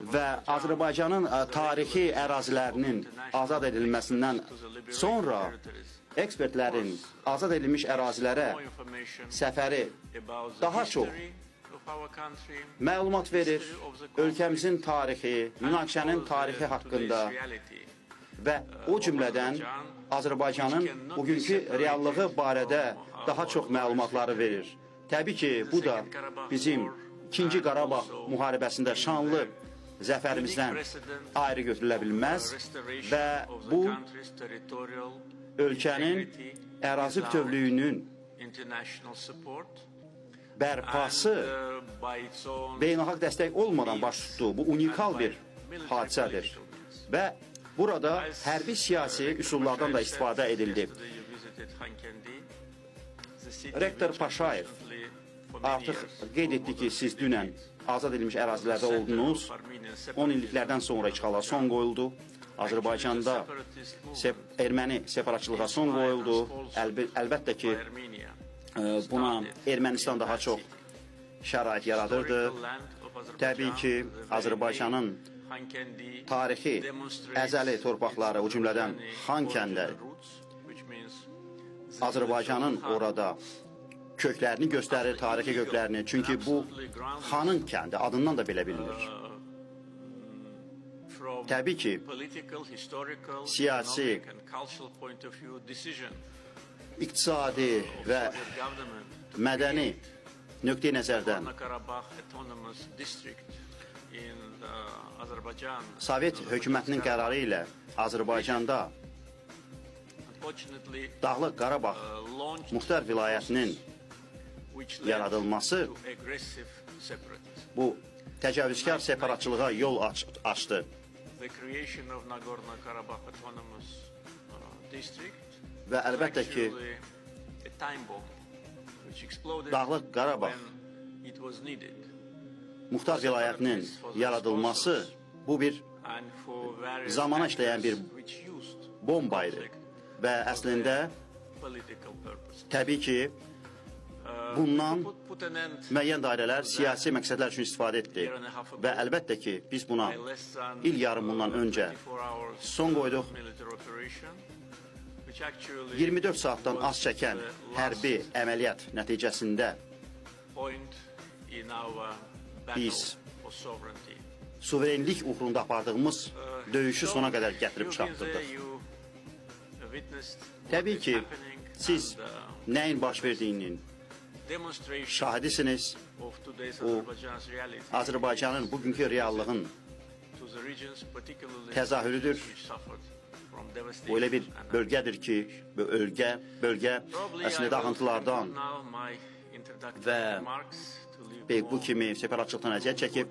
Və Azərbaycanın tarixi ərazilərinin azad edilməsindən sonra ekspertlərin azad edilmiş ərazilərə səfəri daha çox məlumat verir ölkəmizin tarixi, münaqişənin tarixi haqqında və o cümlədən Azərbaycanın bugünkü reallığı barədə daha çox məlumatları verir. Təbii ki, bu da bizim İkinci Qarabağ müharibəsində şanlı zəfərimizdən ayrı götürülə bilməz və bu ölkənin ərazi bütövlüyünün bərpası beynəlxalq dəstək olmadan baş tutdu. Bu unikal bir hadisədir və burada hərbi siyasi üsullardan da istifadə edildi. Rektor Paşayev artıq qeyd etdi ki, siz dünən azad edilmiş ərazilərdə oldunuz. 10 illiklərdən sonra işğala son qoyuldu. Azərbaycanda erməni separatçılığa son qoyuldu. Əlbəttə ki, buna Ermənistan daha çox şərait yaradırdı. Təbii ki, Azərbaycanın tarixi, əzəli torpaqları, o cümlədən Xankəndə Azərbaycanın orada köklərini göstərir, tarixi köklərini. Çünki bu xanın kəndi, adından da belə bilinir. Təbii ki, siyasi, iqtisadi və mədəni nöqteyi nəzərdən Sovet hökumətinin qərarı ilə Azərbaycanda Dağlıq Qarabağ Muxtar vilayətinin yaradılması bu təcavüzkar separatçılığa yol açdı. Və əlbəttə ki, Dağlıq Qarabağ Muxtar vilayətinin yaradılması bu bir zamana işləyən bir bomba idi. Və əslində təbii ki, bundan müəyyən dairələr siyasi məqsədlər üçün istifadə etdi. Və əlbəttə ki, biz buna il yarım bundan öncə son qoyduq. 24 saatdan az çəkən hərbi əməliyyat nəticəsində biz suverenlik uğrunda apardığımız döyüşü sona qədər gətirib çatdırdıq. Təbii ki, siz nəyin baş verdiyinin şahidisiniz. Bu, Azərbaycanın bugünkü reallığın təzahürüdür. Bu elə bir bölgədir ki, bu bölgə əslində dağıntılardan və bu kimi separatçılıqdan əziyyət çəkib.